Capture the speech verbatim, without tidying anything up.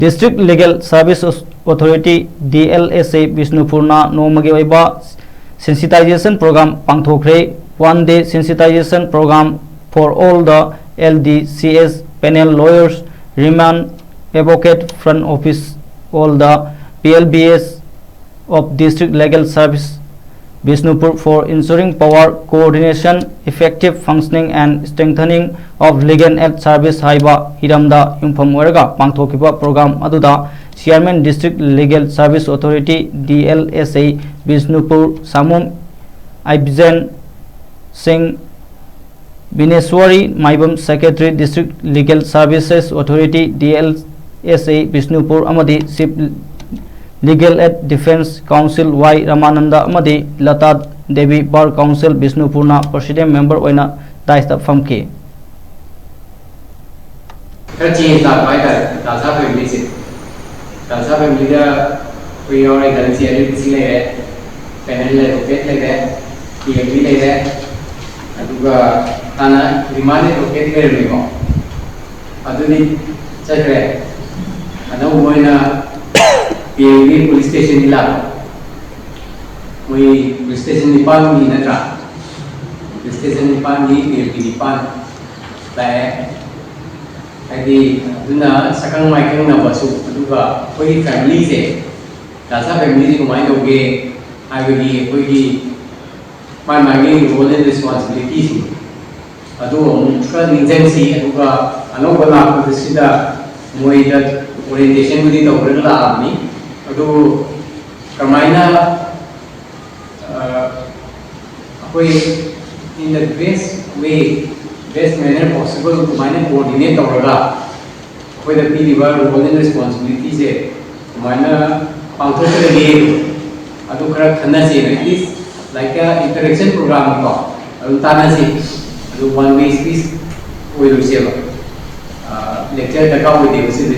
District Legal Service Authority, D L S A, ꯕꯤꯁꯅꯨꯄꯨꯔꯅ ꯅꯣꯡꯃꯒꯤ ꯑꯣꯏꯕ sensitization program ꯄꯥꯡꯊꯣꯛꯈ꯭ꯔꯦ꯫ One day sensitization program for all the L D C S panel, lawyers, remand, advocate, front office, all the P L B S of District Legal Service, Bishnupur, for ensuring power coordination, effective functioning and strengthening of legal aid service ꯍꯥꯏꯕ ꯍꯤꯔꯝꯗ ꯌꯨꯝꯐꯝ ꯑꯣꯏꯔꯒ ꯄꯥꯡꯊꯣꯛꯈꯤꯕ program ꯑꯗꯨꯗ Chairman, District Legal Service Authority, D L S A, Bishnupur, ꯁꯥꯃꯨꯝ ꯑꯩꯕꯤꯖꯦꯟ ꯁꯤꯡ ꯕꯤꯅꯦꯁ꯭ꯋꯥꯔꯤ ꯃꯥꯏꯕꯝ, Secretary, District Legal Services Authority, D L S A, Bishnupur, ꯑꯃꯗꯤ Chief Legal Aid Defense Counsel ꯋꯥꯏ ꯔꯃꯥꯅꯟꯗ ꯑꯃꯗꯤ Lata Devi, Bar Counsel, ꯕꯤꯁꯅꯨꯄꯨꯔꯅ President Member ꯑꯣꯏꯅ dais ꯇ ꯐꯝꯈꯤ꯫ ꯈꯔ ꯆꯦꯟꯖ ꯂꯥꯛꯄ ꯍꯥꯏꯇꯥꯔꯦ ꯗꯥꯜꯁꯥ ꯐꯦꯃꯤꯂꯤꯁꯦ꯫ ꯗꯥꯜꯁꯥ ꯐꯦꯃꯤꯂꯤꯗ ꯑꯩꯈꯣꯏ ꯌꯥꯎꯔꯦ, ꯗꯟꯁꯤ ꯑꯦꯜ ꯁꯤ ꯂꯩꯔꯦ, ꯄꯦꯅꯦꯜ ꯂꯩꯔꯦ, ꯄꯦꯠ ꯂꯩꯔꯦ, ꯄꯤ ꯑꯦꯝ ꯕꯤ ꯂꯩꯔꯦ, ꯑꯗꯨꯒ ꯍꯥꯟꯅ ꯔꯤꯃꯥꯟ ꯑꯦꯗꯚꯣꯀꯦꯠ ꯂꯩꯔꯝꯃꯤꯀꯣ, ꯑꯗꯨꯗꯤ ꯆꯠꯈ꯭ꯔꯦ꯫ ꯑꯅꯧꯕ ꯑꯣꯏꯅ ꯄꯤ ꯑꯦꯝ ꯕꯤ ꯄꯨꯂꯤꯁ ꯁ꯭ꯇꯦꯁꯟꯒꯤ ꯂꯥꯛꯄ꯫ ꯃꯣꯏ ꯄꯨꯂꯤꯁ ꯁ꯭ꯇꯦꯁꯟ ꯅꯤꯄꯥꯟꯒꯤ ꯅꯠꯇ꯭ꯔꯥ? ꯄꯨꯂꯤꯁ ꯁ꯭ꯇꯦꯁꯟ ꯅꯤꯄꯥꯟꯒꯤ ꯄꯤ ꯑꯦꯝ ꯕꯤ ꯅꯤꯄꯥꯟ ꯂꯥꯛꯑꯦ꯫ ꯍꯥꯏꯗꯤ ꯑꯗꯨꯅ ꯁꯛꯈꯪ ꯃꯥꯏꯈꯪꯅꯕꯁꯨ, ꯑꯗꯨꯒ ꯑꯩꯈꯣꯏꯒꯤ ꯐꯦꯃꯤꯂꯤꯁꯦ, ꯗꯥꯜꯁꯥ ꯐꯦꯃꯤꯂꯤꯁꯦ ꯀꯃꯥꯏꯅ ꯇꯧꯒꯦ ꯍꯥꯏꯕꯒꯤ ꯑꯩꯈꯣꯏꯒꯤ ꯃꯥꯏ ꯃꯥꯒꯤ role and responsibilityꯁꯤꯡ ꯑꯗꯨ ꯑꯃꯨꯛ ꯈꯔ ꯅꯤꯡꯁꯤꯡꯁꯤ꯫ ꯑꯗꯨꯒ ꯑꯅꯧꯕ ꯂꯥꯛꯄꯗ ꯁꯤꯗ ꯃꯣꯏꯗ orientationꯕꯨꯗꯤ ꯇꯧꯔꯒ ꯂꯥꯛꯑꯕꯅꯤ꯫ ꯑꯗꯨ ꯀꯃꯥꯏꯅ, ꯑ, ꯑꯩꯈꯣꯏ in the best way, best manner possible ꯀꯃꯥꯏꯅ coordinate ꯇꯧꯔꯒ ꯑꯩꯈꯣꯏꯗ ꯄꯤꯔꯤꯕ role and responsibilityꯁꯦ ꯀꯃꯥꯏꯅ ꯄꯥꯡꯊꯣꯛꯀꯗꯒꯦ, ꯑꯗꯨ ꯈꯔ ꯈꯟꯅꯁꯦꯅ, at least like a interaction programꯅꯤꯀꯣ, ꯑꯗꯨꯝ ꯇꯥꯟꯅꯁꯤ꯫ ꯑꯗꯨ one way speech ꯑꯣꯏꯔꯣꯏꯁꯦꯕ, lecture ꯗꯔꯀꯥꯔ ꯑꯣꯏꯗꯦꯕ ꯁꯤꯗꯗꯤ꯫